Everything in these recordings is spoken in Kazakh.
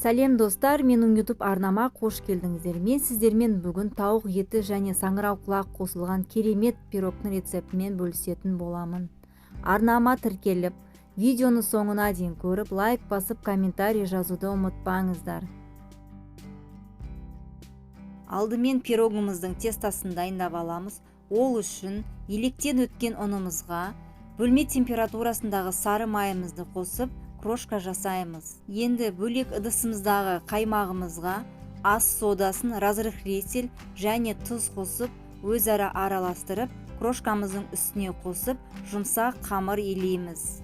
Сәлем, достар! Менің YouTube арнама қош келдіңіздер. Мен сіздермен бүгін тауық еті және саңырауқұлақ қосылған керемет пирогтың рецептімен бөлісетін боламын. Арнама тіркеліп, видеоны соңына дейін көріп, лайк басып, комментарий жазуды ұмытпаңыздар. Алдымен пирогымыздың тестосын дайындап аламыз. Ол үшін електен өткен ұнымызға бөлме температурасындағы сары майымызды қосып, крошка жасаймыз. Енді бөлек ыдысымыздағы қаймағымызға ас содасын, разрыхлитель және тұз қосып, өзара араластырып, крошкамыздың үстіне қосып, жұмсақ қамыр илейміз.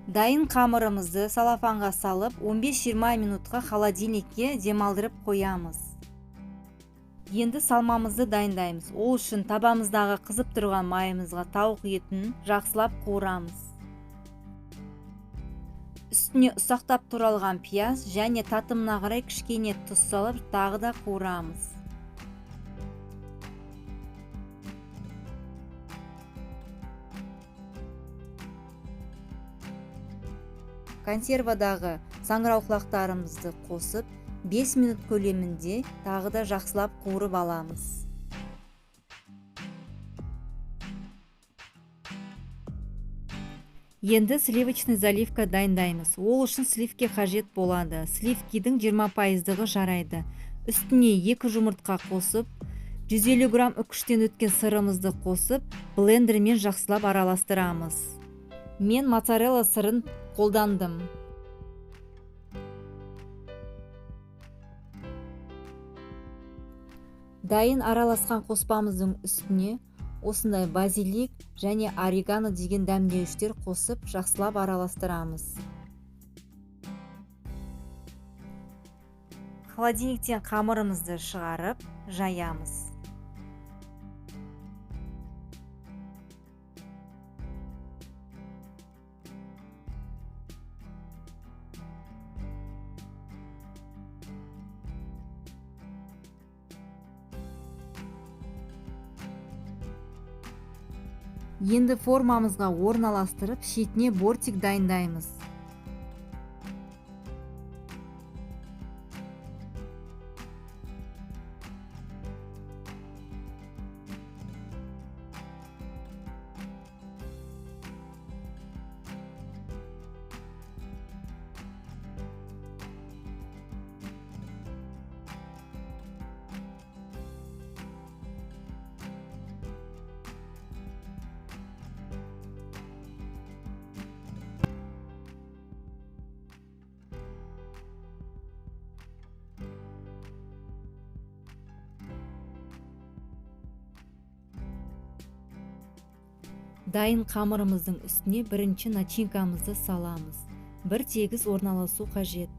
Дайын қамырымызды салафанға салып, 15-20 минутқа холодильникке демалдырып қоямыз. Енді салмамызды дайындаймыз. Ол үшін табамыздағы қызып тұрған майымызға тауық етін жақсылап қуырамыз. Үстіне ұсақтап туралған пияз және татымына қарай кішкене тұз салып, тағы да қуырамыз. Консервадағы саңырауқұлақтарымызды қосып, 5 минут көлемінде тағы да жақсылап қуырып аламыз. Енді сливочный заливка дайындаймыз. Ол үшін сливки қажет болады. Сливкидің 20%-дығы жарайды. Үстіне 2 жұмыртқа қосып, 150 грамм үкіштен өткен сырымызды қосып, блендермен жақсылап араластырамыз. Мен моцарелла сырын қолдандым. Дайын араласқан қоспамыздың үстіне осындай базилик және орегано деген дәмдеуіштер қосып, жақсылап араластырамыз. Холодильниктен қамырымызды шығарып, жаямыз. Енді формамызға орналастырып, шетіне бортик дайындаймыз. Дайын қамырымыздың үстіне бірінші начинкамызды саламыз. Бір тегіс орналасу қажет.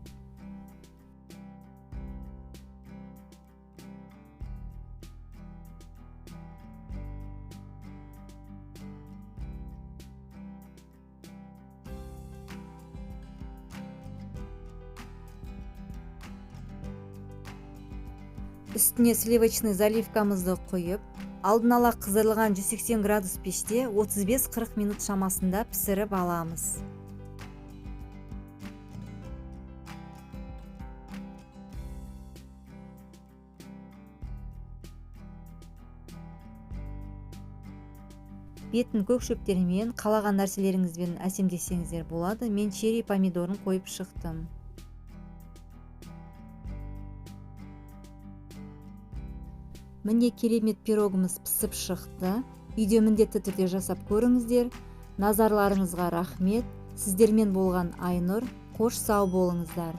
Үстіне сливочный заливкамызды құйып, алдын ала қыздырылған 180 градус пеште 35-40 минут шамасында пісіріп аламыз. Бетін көк шөптермен, қалаған нәрселеріңізбен әсемдесеңіздер болады. Мен черри помидорын қойып шықтым. Міне, керемет пирогымыз пісіп шықты. Үйде міндетті түрде жасап көріңіздер. Назарларыңызға рахмет. Сіздермен болған Айнұр. Қош сау болыңыздар.